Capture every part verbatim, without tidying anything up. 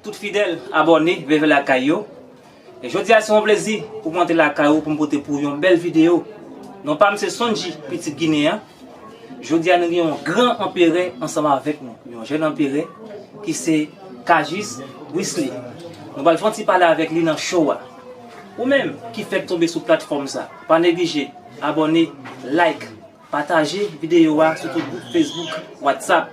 Tout fidèl abòne Veve Lakay yo. E jodi a se yon plezi pou m antre lakay ou pou m pote pou yon bèl videyo. Non pa m se Sondji, pitit Ginen an. Jodi a nou gen yon gran anperè ansanm avèk nou, yon jèn anperè ki se Kajis Wisly. Nou pral fè yon ti pale avèk li nan show a. Ou menm ki fèk tonbe sou platfòm sa, pa neglije abòne, like, pataje videyo a sou tout gwoup Facebook, WhatsApp.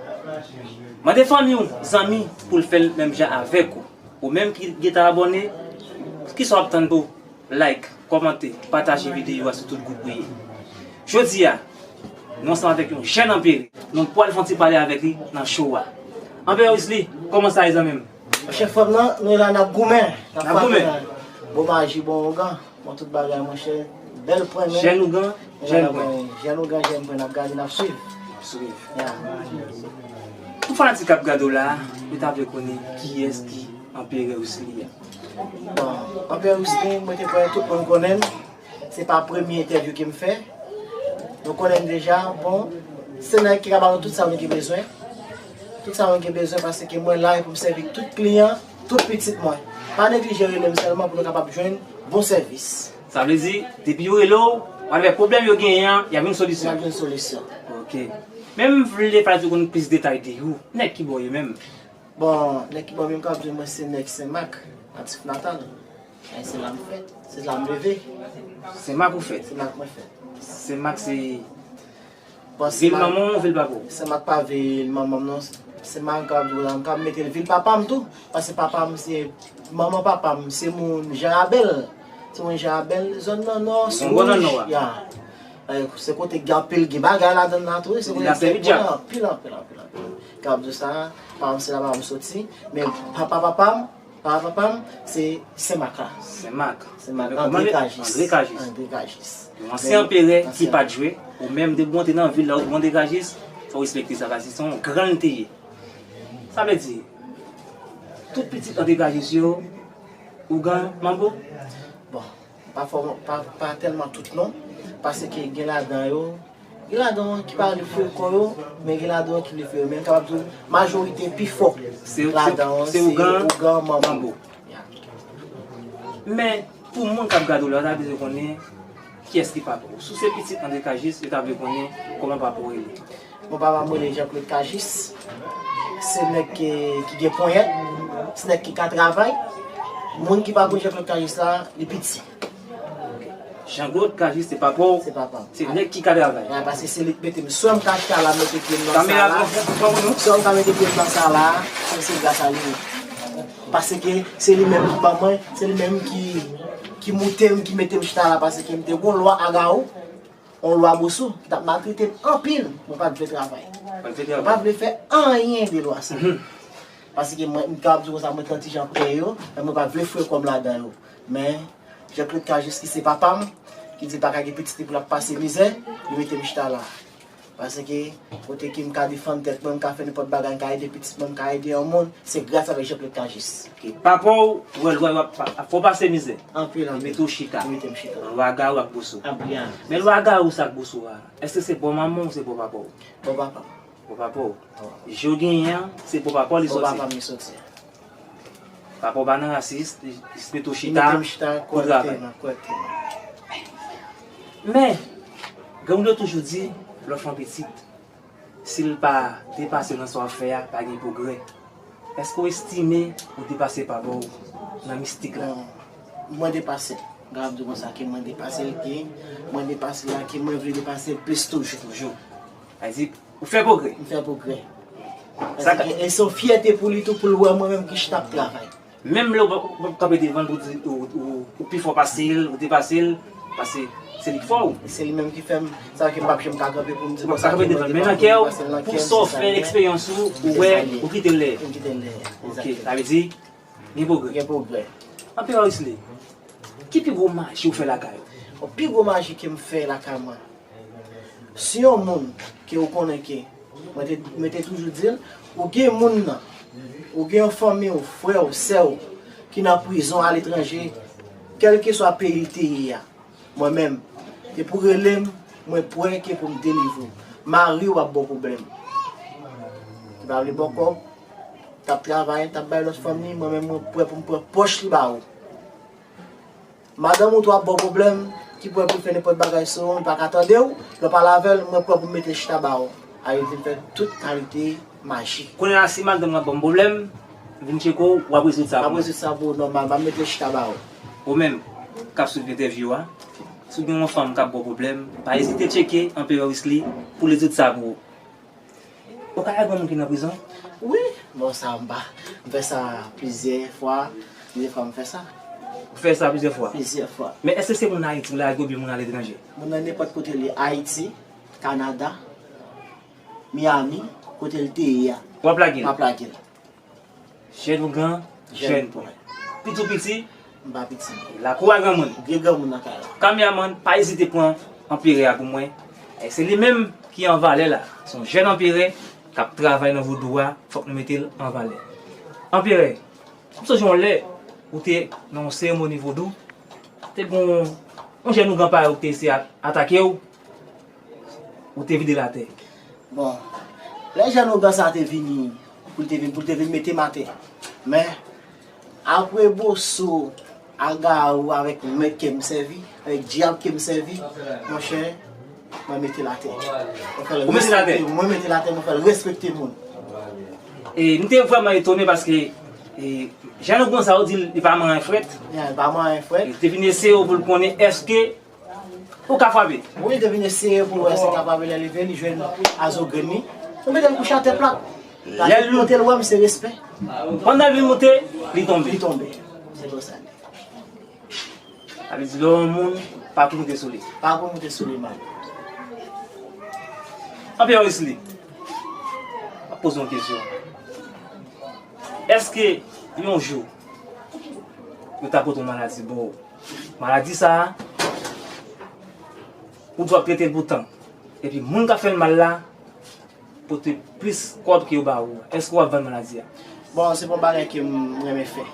Mande fanmi w, zanmi pou l fè l menm jan avèk ou. Ou menm ki gentan abòne, kisa w ap tann pou like, kòmante, pataje videyo a sou tout gwoup ou ye. Jodi a, nou ansanm avèk yon jèn anperè. Nou pral fè yon ti pale avèk li nan show a. Anperè Wisly, kòman sa ye zanmi m? Monchè frè m nan, nou la n ap goumen. N ap goumen. Bon maji, bon ougan, bon tout bagay monchè. Bèl pwen men. Jèn ougan, jèn pwen. Jèn ougan, jèn pwen, n ap gade, n ap swiv. Swiv. Ya. Pou fanatik k ap gade w la, yo ta vle konnen kiyès ki Anperè Wisly a. Bon, Anperè Wisly, mwen te kwè tout moun konnen l. Se pa premye entèvyou ke m fè. Nou konnen m deja. Bon, se nèg ki ka ba nou tout sa nou gen bezwen. Tout sa nou gen bezwen paske mwen la pou m sèvi tout kliyan, tout pitit mwen. Pa neglije rele m sèlman pou nou kapab jwenn bon sèvis. Sa vle di, depi yo rele w, malgre pwoblèm yo genyen an, y ap jwenn solisyon. Y ap jwenn solisyon. Ok. Men m vle fanatik yo konn plis detay de ou. Nèg ki bò w ye menm? Bon, nèg ki bò m ye, m ka di mwen se nèg Senmak, natif natal. E se la m fèt, se la m leve. Senmak ou fèt? Senmak mwen fèt. Senmak se vil manman w, vil papa w? Senmak pa vil manman m non. Senmak m ka di w la, m ka mete l vil papa m tou. Paske papa m se, manman papa m se moun Jan Rabèl. Se moun Jan Rabèl, zòn nan nò, se wouj. Ya. E, se kote gen anpil, gen bagay ladan l la tou, wi. Se kote gen anpil, anpil, anpil, anpil, anpil. Ka ap di w sa, papa m se la papa m soti. Men papa papa m, papa papa m, se Senmak la. Senmak. Senmak, André Kajis. André Kajis. André Kajis. Yon ansyen anperè ki pa t jwe, ou menm depi w antre nan vil la, ou André Kajis, fò w respekte sa, paske se yon gran l te ye. Sa vle di, tout pitit André Kajis yo, ougan, manbo? Bon, pa fò, pa, pa tèlman tout non, paske gen ladan yo, gen ladan yo ki pa vle foure kò yo, men gen ladan yo ki vle foure. Men m kapab di w, majorite pifò ladan yo se ougan, manbo. Ya. Men, pou moun k ap gade w la, yo ta bezwen konnen kiyès ki papa w. Si w se pitit André Kajis, yo ta vle konnen kòman papa w rele. Bon, papa m rele Jean Claude Kajis. Se nèg ki, ki gen ponyèt, se nèg ki ka travay. Moun ki pa konn Jean Claude Kajis la, li piti. Jean Claude Kajis se papa w? Se papa m. Se nèg ki ka travay? Wi, paske se li k mete m. Swa m ka chita la, mete pye m nan sa la. Kamera pou, pou, pou nou. Swa m ka mete pye m nan sa la, se gras a li. Paske se li menm ki ban mwen, se li menm ki, ki moute m, ki mete m chita la, paske m te gon lwa Agawou, yon lwa Boso, ki t ap maltrete m anpil, mwen pa t vle travay. Pa t vle travay. Mwen pa t vle fè anyen de lwa sa. Mhm. Paske mwen, m kapab di konsa, mwen te yon ti jan pè yo, men mwen pa t vle foure kò m ladan yo. Men, Jean Claude Kajis ki se papa m, ki di l pa ka gen pitit li pou l ap pase mizè, li mete m chita la. Paske kote ke m ka defann tèt mwen, m ka fè nenpòt bagay, m ka ede pitit mwen, m ka ede yon moun, se gras avèk Jean Claude Kajis. Ok. Papa w, wè, wè, wè, pa, fò w pase mizè. Anpil, anpil. Li mete w chita. Li mete m chita. Lwa Agawou ak Boso. Anpil, anpil. Men lwa Agawou sa ak Boso a, èske se bò manman w ou se bò papa w? Bò papa m. Bò papa w. Bò papa m. Je w genyen an, se bò papa w li soti. Bò papa m li soti. Papa w pa nan rasis, li, li mete w chita pou travay. Li mete m chita kòrèkteman, kòrèkteman. Men, granmoun yo toujou di, lè w fè yon pitit, si l pa depase w nan sa w ap fè a, pa gen pwogrè. Èske w estime ou depase papa w nan mistik la? Bon, mwen depase l. M kapab di konsa ke mwen depase l, ke mwen depase l la, ke mwen vle depase l plis toujou. Toujou. Sa vle di, ou fè pwogrè? M fè pwogrè. Sa ka... Paske e se yon fyète pou li tou, pou l wè mwen menm ki chita ap travay. Menm lè ou p ap, ou p ap kanpe devan l pou di ou, ou, ou pi fò pase l, ou depase l, paske se li k fè w. Se li menm ki fè m, sa ke m p ap janm ka kanpe pou m di konsa ke mwen depase l, nan kè m, paske nan kè m, se sa l ye. Pou sa w fè eksperyans ou, ou wè, ou kite l dèyè. M kite l dèyè. Ok, sa vle di, gen pwogrè. Gen pwogrè. Anperè Wisly, ki pi gwo maji ou fè lakay ou? Bon, pi gwo maji ke m fè lakay mwen, si yon moun ke ou konnen ke, mwen te, mwen te toujou di l, ou gen moun nan, ou gen yon fanmi w, frè w, sè w, ki nan prizon aletranje, kèlkeswa peyi l te ye a, mwen menm, depi w rele m, mwen prè ke pou m delivre w. Mari w ap ba w pwoblèm. Li pa vle ba w kòb, t ap travay, t ap bay lòt fanm li, mwen menm mwen prè pou m pran pòch li ba ou. Madanm ou tou ap ba w pwoblèm, ki prè pou l fè nenpòt bagay sou ou, li pa ka tande w, lè w pale avè l, mwen prè pou m mete chita ba ou. A, li vin fè tout kalite maji. Kounye a, si madanm nan ban m pwoblèm, m vin tcheke w, w ap rezoud sa pou mwen. M ap rezoud sa pou ou nòmal, m ap mete chita ba ou. Ou menm, k ap swiv entèvyou a, si w gen yon fanm k ap ba w pwoblèm, pa ezite tcheke Anperè Wisly pou l rezoud sa pou ou. Ou ka lage yon moun ki nan prizon? Wi, bon, sa m pa. M fè sa plizyè fwa, plizyè fwa m fè sa. Ou fè sa plizyè fwa? Plizyè fwa. Men èske se moun Ayiti ou lage oubyen moun aletranje? Moun nan nenpòt kote li, Ayiti, Kanada, Miami, kote l te ye a. W ap lage l? M ap lage l. Jèn ougan, jèn pwen. Piti w piti? M pa piti. Lakou a granmoun. Gen granmoun nan kay la. Kameramann, pa ezite pran Anperè a pou mwen. E se li menm ki an valè la. Se yon jèn anperè k ap travay nan vodou a, fòk nou mete l an valè. Anperè, m sonje yon lè ou te nan yon seremoni vodou, te gen yon, yon jèn ougan parèy ou ki te eseye a-, atake w, ou te vide l atè. Bon, lè jèn ougan sa te vini, pou l te vin, pou l te vin mete m atè. Men, apre boso, agawou avèk mèt ke m sèvi, avèk dyab ke m sèvi, monchè, mwen mete l atè. Mwen fè l respekte, mwen mete l atè, mwen fè l respekte moun. E m te vrèman etone paske, e, jèn ougan sa ou di li pa manyen frèt. Ya, li pa manyen frèt. Li te vin eseye w pou l konnen èske ou ka frape. Wi, li te vin eseye pou l wè si l ka frape, lè l leve, li jwenn a zo grenn li. Mwen mete l kouche atè plat. Lè l monte, l wè m, se respè. Pandan l vin monte, li tonbe. Li tonbe. Se konsa li. Sa vle di lè yon moun pa tou moute sou li. Pa tou moute sou li, man. Anperè Wisly, m ap poze yon kesyon. Èske yon jou, yo ta pote yon maladi ba w, maladi sa a, ou di w ap trete l pou tan, epi moun k ap fè l mal la, pote plis kòb ke yo ba ou a, èske w ap vann maladi a? Bon, se pa yon bagay ke m renmen fè,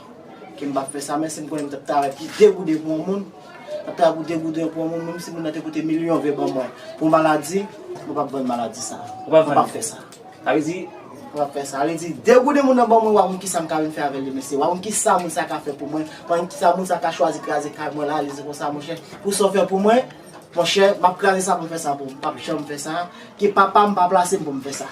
ke m p ap fè sa, men si m konnen m t ap travay pou degouden pou yon moun, m t ap travay pou degouden pou yon moun, menm si moun nan te pote milyon vre ban mwen, pou maladi, mwen p ap vann maladi sa. Ou p ap vann? Mwen p ap fè sa. Sa vle di? Mwen p ap fè sa. Sa vle di, degouden moun nan ban mwen, w ap konn kisa m ka vin fè avè l demen, se w ap konn kisa moun sa ka fè pou mwen, w ap konn kisa moun sa ka chwazi kraze kay mwen la, li di konsa, monchè, pou sa w fè pou mwen, monchè, m ap kraze sa pou m fè sa pou ou. M p ap janm fè sa. Ke papa m pa plase m pou m fè sa.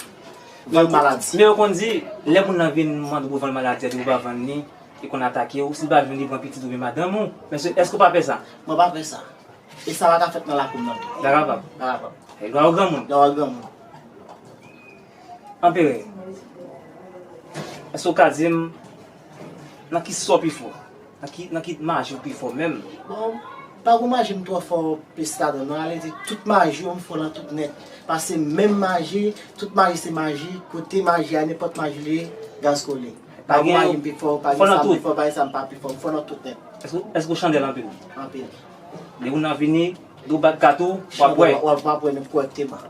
Vann maladi. Men yo konn di, lè moun nan vin mande w pou vann maladi a, epi ou pa vann li, li konn atake w. Si l pa vin, li pran pitit oubyen madanm ou. Men se, èske w pa pè sa? Mwen pa pè sa. E sa pa ka fèt nan lakou m nan tou. Sa kapab? Sa kapab. E lwa w granmoun. Lwa w granmoun. Anperè, èske w ka di m nan ki sa w pi fò? Nan ki, nan ki maji w pi fò menm? Bon, pa gon maji m twò fò plis ladan non, ale di tout maji yo m fò nan tout nèt. Paske menm maji, tout maji se maji, kote maji a, nenpòt maji li ye, gaz kole. Pa gon maji m pi fò, pa gen sa m pi fò, pa gen sa m pa pi fò, m fò nan tout nèt. Èske, èske w chandèl anpil? Anpil. Depi w nan vini, Dou bat kat ou, w ap wè. W ap, w ap wè nou kòrèkteman.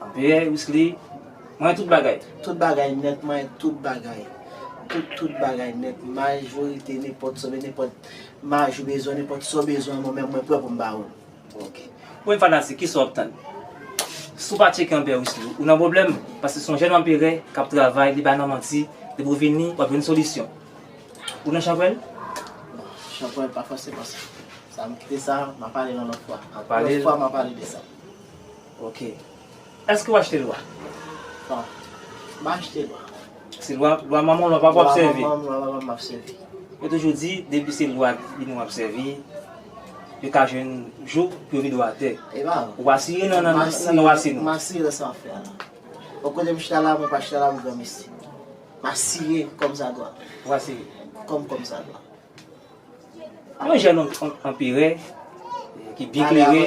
Anperè Wisly, manyen tout bagay. Tout bagay nèt, manyen tout bagay. Tout, tout bagay nèt. Majorite, nenpòt sa, nenpòt maj ou bezwen, nenpòt sa w bezwen, mwen menm, mwen prè pou m ba ou l. Ok. Mwen fanatik, kisa w ap tann? Si w pa tcheke Anperè Wisly, ou nan pwoblèm, paske se yon jèn anperè k ap travay, li pa nan manti, depi w vini, w ap jwenn solisyon. Ou nan chanpwèl? Bon, chanpwèl pa fòseman sa. Sa, m kite sa, m a pale l yon lòt fwa. Lòt fwa, m a pale de sa. Ok. Èske w achte lwa? Non. M pa achte lwa. Se lwa, lwa manman w, lwa papa w ap sèvi? Lwa manman m, lwa papa m ap sèvi. Yo toujou di, depi se lwa bini w ap sèvi, yo ka jwenn jou pou yo vide w atè. E pa vre. Ou asire nan, nan, nan, nan lwa se nou. M asire nan sa m ap fè a la. Bon, kote m chita la, mwen pa chita la pou granmesi. M asire kòmsadwa. Ou asire? Kòm kòmsadwa. Yon jèn an-, an-, anperè ki byen klere.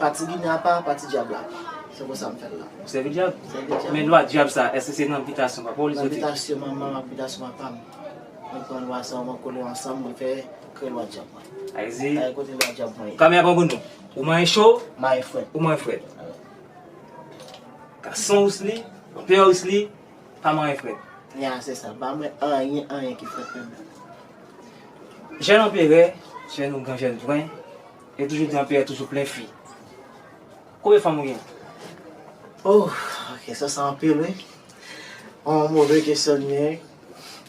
Pati Ginen apa, pati dyab la apa. Se konsa m fè l la. Ou sèvi dyab? Sèvi dyab. Men lwa dyab sa, èske se nan bitasyon papa w li soti? Nan bitasyon manman m ak bitasyon papa m. Mwen pran lwa sa, mwen kole yo ansanm, mwen fè kreye lwa dyab mwen. Ayiti. Ay kote lwa dyab mwen ye. Kamera pran pou nou. Ou manyen cho? Manyen frèt. Ou manyen frèt. Gason Wisly, anperè Wisly, pa manyen frèt. Ya, se sa. Pa manyen anyen, anyen ki frèt menm. Jèn anperè, jèn ougan, jèn pwen, yo toujou di anperè toujou plen fi. Konbyen fanm ou gen? Oh, kesyon sa anpil, wi. Yon move kesyon li ye.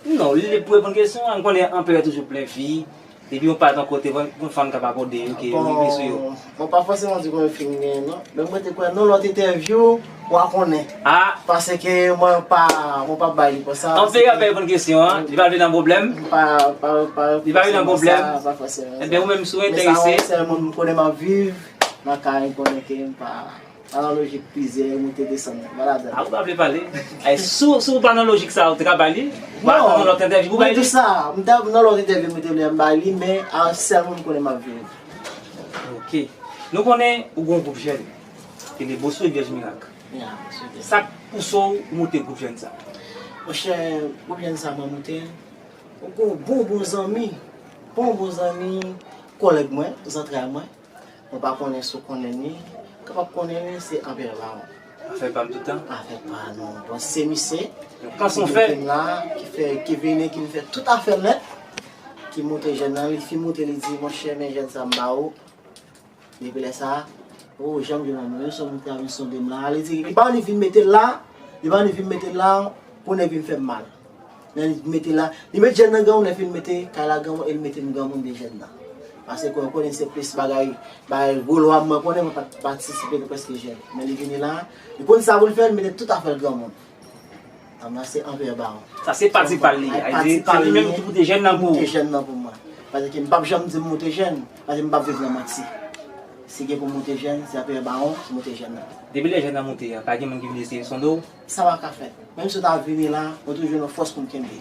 Non, li lib pou reponn kesyon an. M konnen Anperè toujou plen fi. Depi yon pa t yon kote, yon fanm k ap abòde yo, ke yo rive sou yo. Bon, mwen pa fòseman di konbyen fi m genyen, non. Men mwen te kwè nan lòt entèvyou, w a konnen. Ah! Paske mwen pa, mwen pa bay li konsa. Anperè ap reponn kesyon an, li pa vle nan pwoblèm. M pa, pa, pa, li pa vle nan pwoblèm. Sa, pa fòseman. Ebyen, ou menm, si w enterese. Men sa, yon sèl moun m konnen m ap viv, nan kay, m konnen ke m pa. Analoji plizyè moute desann nan. Vwala, dan. Ah, ou pa vle pale. Ay, si w, si w pa nan lojik sa, ou te ka bay li? Ou pa nan lòt entèvyou pou bay li? Non, mwen di sa, m ta nan lòt entèvyou, mwen te vle m bay li, men a sèl moun m konnen m ap viv. Ok. Nou konnen ou gon gwoup jèn. Ki rele Bosou Vyèj Mirak. Ya, Bosou Vyèj. Sa k pouse w moute gwoup jèn sa? Monchè, gwoup jèn sa mwen moute, ou gon bon, bon zanmi. Bon, bon zanmi, kòlèg mwen, zantray mwen. Mwen pa konnen si w konnen li. Kapab konnen li, se Anperè Bawon. Afè pa m toutan. Afè pa nou. Bon, se misye. Yon kanson fè. Ki vin la, ki fè, ki vini, ki vin fè tout afè nèt. Ki moute jèn nan, li fin moute, li di, monchè, men jèn sa m ba ou. Depi lè sa, oh, janm jwenn nan nou, yon sèl moun ki ta vin sonde m la. Li di, li pa annik vin mete l la, li pa annik vin mete l la, pou nèg vin fè m mal. Men li mete la, li met jèn nan granmoun, lè fin mete kay la granmoun, e li mete m granmoun de jèn nan. Paske konnen se plis bagay, bagay gwo lwa mwen konnen, mwen pa t patisipe nan prèske jèn. Men li vini la, li konn sa pou l fè, li mete tout afè l granmoun. Nonm nan se Anperè Bawon. Sa se pati pa l li ye. Ay, pati pa l li menm ki moute jèn nan pou ou. Moute jèn nan pou mwen. Paske m p ap janm di m moute jèn, paske m p ap viv nan manti. Si gen pou moute jèn, se Anperè Bawon ki moute jèn nan. Depi lè jèn nan moute a, pa gen moun ki vin eseye sonde w? Sa pa ka fèt. Menm si w ta vini la, mwen toujou nan fòs pou m kenbe.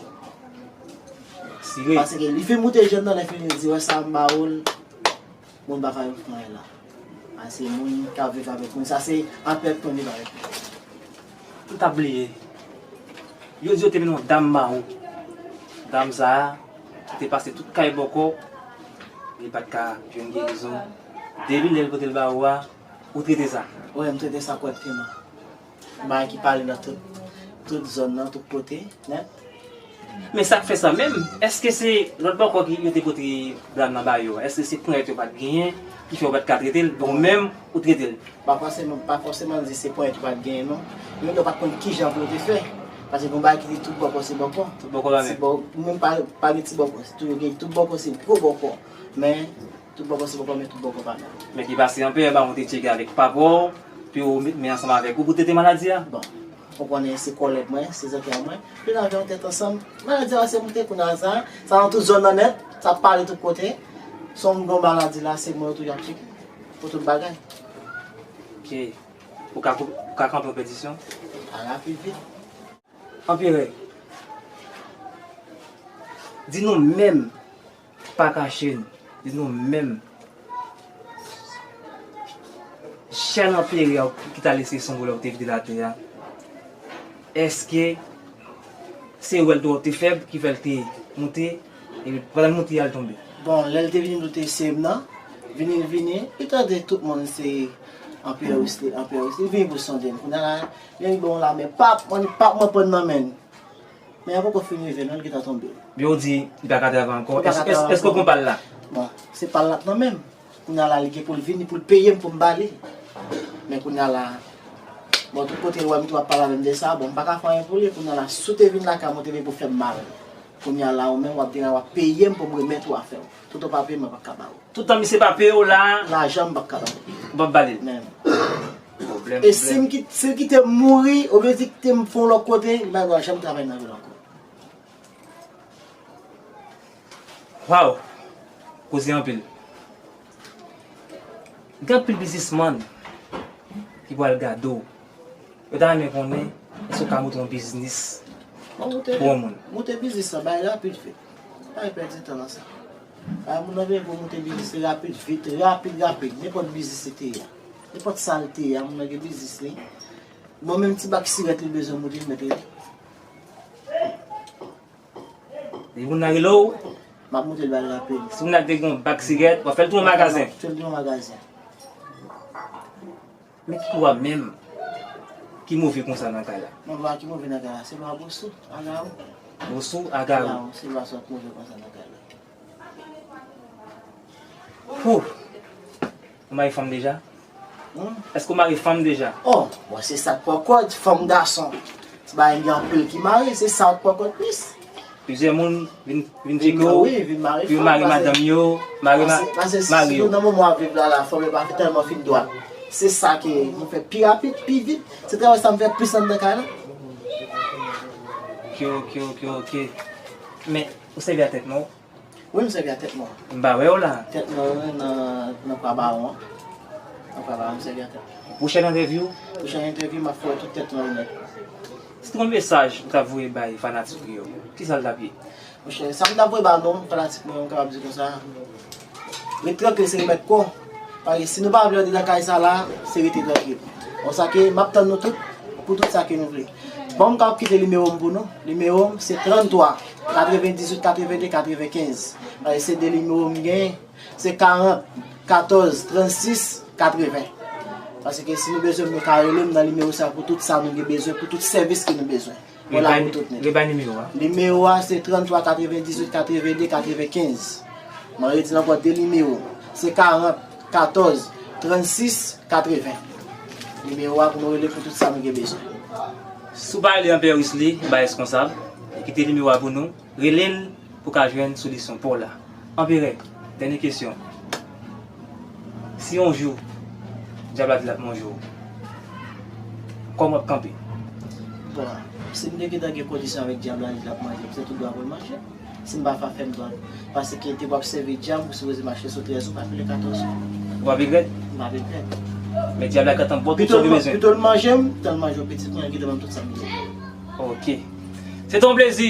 Sire. Paske li fin moute jèn nan, lè fini li di, wè sa m ba ou l, moun pa ka jwenn anyen la. A se moun k ap viv avèk moun. Sa se Anperè k konn viv avèk moun. M t ap bliye. Yo di yo te mennen yon dam ba ou. Dam sa a, ki te pase tout kay bòkò, li pa t ka jwenn gerizon. Depi lè l pote l ba ou a, ou trete sa. Wi, m trete sa kòrèkteman. Bagay ki pale nan tout, tout zòn nan, tout kote, nèt. Men sa k fè sa menm, èske se lòt bòkò ki yo te pote dam nan ba yo a? Èske se ponyèt yo pa t genyen ki fè yo pa t ka trete l, men ou menm, ou trete l? Pa fòseman, pa fòseman di se ponyèt yo pa t genyen, non. Yo menm yo pa t konn kijan pou yo te fè. Paske gon bagay ki di tout bòkò se bòkò. Tout bòkò pa menm. Se bò, menm pa, pa gen ti bòkò. Se tou yo gen tout bòkò, se gwo bòkò. Men, tout bòkò se bòkò, men tout bòkò pa menm. Men ki pase anpil, ba, ou te tcheke avèk papa w, pou yo met men ansanm avèk ou pou trete maladi a? Bon, ou konnen se kòlèg mwen, se zantray mwen. Yo nan yon tèt ansanm. Maladi a se moute kounye a sa. Sa nan tout zòn nan nèt. Sa ap pale tout kote. Si yon moun gen maladi la, se mwen yo toujou ap tcheke. Pou tout bagay. Ok. Ou ka, ou ka kanpe yon petisyon? A rapid vit. Anperè, di nou menm, pa kache n, di nou menm, chèn Anperè a ki t al eseye sonde w lè w te vide latè a, èske se wè l twò te fèb ki fè l te moute, epi pandan l moute a l tonbe? Bon, lè l te vini pou l te eseye m nan, vini l vini, li tande tout moun se Anperè Wisly, Anperè Wisly, li vini pou sonde m. Kounye a la, li ban yon lamen, pap, mwen, pap, mwen pran nan men l. Men an poko fin rive non, li gentan tonbe. Byen ou di, li pa ka travay ankò. Li pa ka travay ankò. Èske, èske, èske w pran pa l la? Bon, se pa l la k nan men m. Kounye a la, li gen pou l vini, pou l peye m pou m ba li. Men kounye a la, bon, tout kote l wè m tou ap pale avè m de sa, bon, m pa ka fè anyen pou li. Kounye a la, si w te vin lakay mwen, ou te vin pou fè m mal. Kounye a la, ou menm, w ap vin, w ap peye m pou m remèt ou afè w. Tout ou pa peye m, mwen p ap ka ba ou. Toutan misye pa peye w la, lajan m p ap ka ba ou. Ou p ap ba li l? Menm. Pwoblèm, pwoblèm. E si m kit-, si l kite m mouri, oubyen si l kite m fè yon lòt kote, m pa gen dwa janm travay nan vil ankò. Waw! Koze anpil. Gen anpil biznismann ki pral gade w. Yo ta renmen konnen, èske w ka moute yon biznis pou yon moun? Bon, moute, moute biznis la, bay rapid vit. Pa pèdi tan nan sa. Bay moun nan vini pou moute biznis li rapid vit, rapid, rapid. Nenpòt biznis li te ye a. Nenpòt sa l te ye a, moun nan gen biznis li. Bon, menm ti bak sirèt li bezwen moute, li mèt rele. Depi moun nan rele w, m ap moute l ba l rapid. Si moun nan te gen yon bak sirèt, w ap fè l tounen yon magazen. Fè l tounen yon magazen. Men ki lwa menm ki move konsa nan kay la? Men lwa ki move nan kay la, se lwa Bosou, Agawou. Bosou, Agawou. Agawou, se lwa sa k move konsa nan kay la. Hoo! Ou mare fanm deja? Hmm? Èske w mare fanm deja? Oh, bon, se sa k pran kòd, fanm gason. Ti bagay gen anpil ki mare, se sa ou t pran kont plis. Plizyè moun vin, vin tcheke w, wi, vin mare pou yo mare madanm yo, mare mari yo. Paske, paske si nou nan moman w ap viv la, la, fanm yo pa tèlman fin dwat. Se sa ke nou fè pi rapid, pi vit. Se travay sa m fè plis anndan kay la. Ok, ok, ok, ok. Men, ou sèvi a tèt non? Wi, m sèvi a tèt mwen. M pa wè w la. Tèt mwen nan, nan Kwa Bawon an. Nan Kwa Bawon, m sèvi a tèt mwen. Pwochèn entèvyou? Pwochèn entèvyou, m ap fè tout tèt mwen nèt. Si te yon mesaj ou t ap voye bay fanatik ou yo, ki sa l t ap ye? Monchè, sa m t ap voye ba nou, fanatik mwen, m kapab di konsa. Ret trankil, se remèd kò. Paske si nou pa vle antre nan kay sa la, se rete trankil. Konsa ke m ap tann nou tout pou tout sa ke nou vle. Bon, m ka kite nimewo m pou nou. Nimewo m se tranntwa, katrevendizuit, katrevenndi, katrevenkenz. Paske se de nimewo m genyen. Se karant, katòz, trannsis, katreven. Paske si nou bezwen m, nou ka rele m nan nimewo sa pou tout sa nou gen bezwen, pou tout sèvis ke nou bezwen. Mwen la pou tout nèt. Rebay nimewo a. Nimewo a se tranntwa, katrevendizuit, katrevenndi, katrevenkenz. Mwen redi l ankò de nimewo. Se karant, katòz, trannsis, katreven. Nimewo a pou nou rele pou tout sa nou gen bezwen. Si w pa rele Anperè Wisly, li pa reskonsab. Li kite nimewo a pou nou. Rele l pou w ka jwenn solisyon pa w la. Anperè, dènye kesyon. Si yon jou, dyab la di l ap manje w, kòman w ap kanpe? Bon, si m te gentan gen kondisyon avèk dyab la di l ap manje m, se tout dwa pou l manje m. Si m pa fè m dwa. Paske te w ap sèvi dyab, ou sipoze mache sou trèz ou, pa pile katòz ou. W ap regrèt? M ap regrèt. Men dyab la gentan ba w tout sa w te bezwen. Pito l manje m, tan l manje w pitit mwen, li gentan ban m tout sa m bezwen. Ok. Se te yon plezi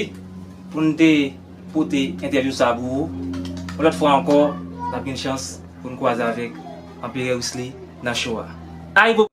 pou n te pote entèvyou sa a pou ou. Yon lòt fwa ankò, n ap gen chans pou n kwaze avèk Anperè Wisly nan show a. Ayibo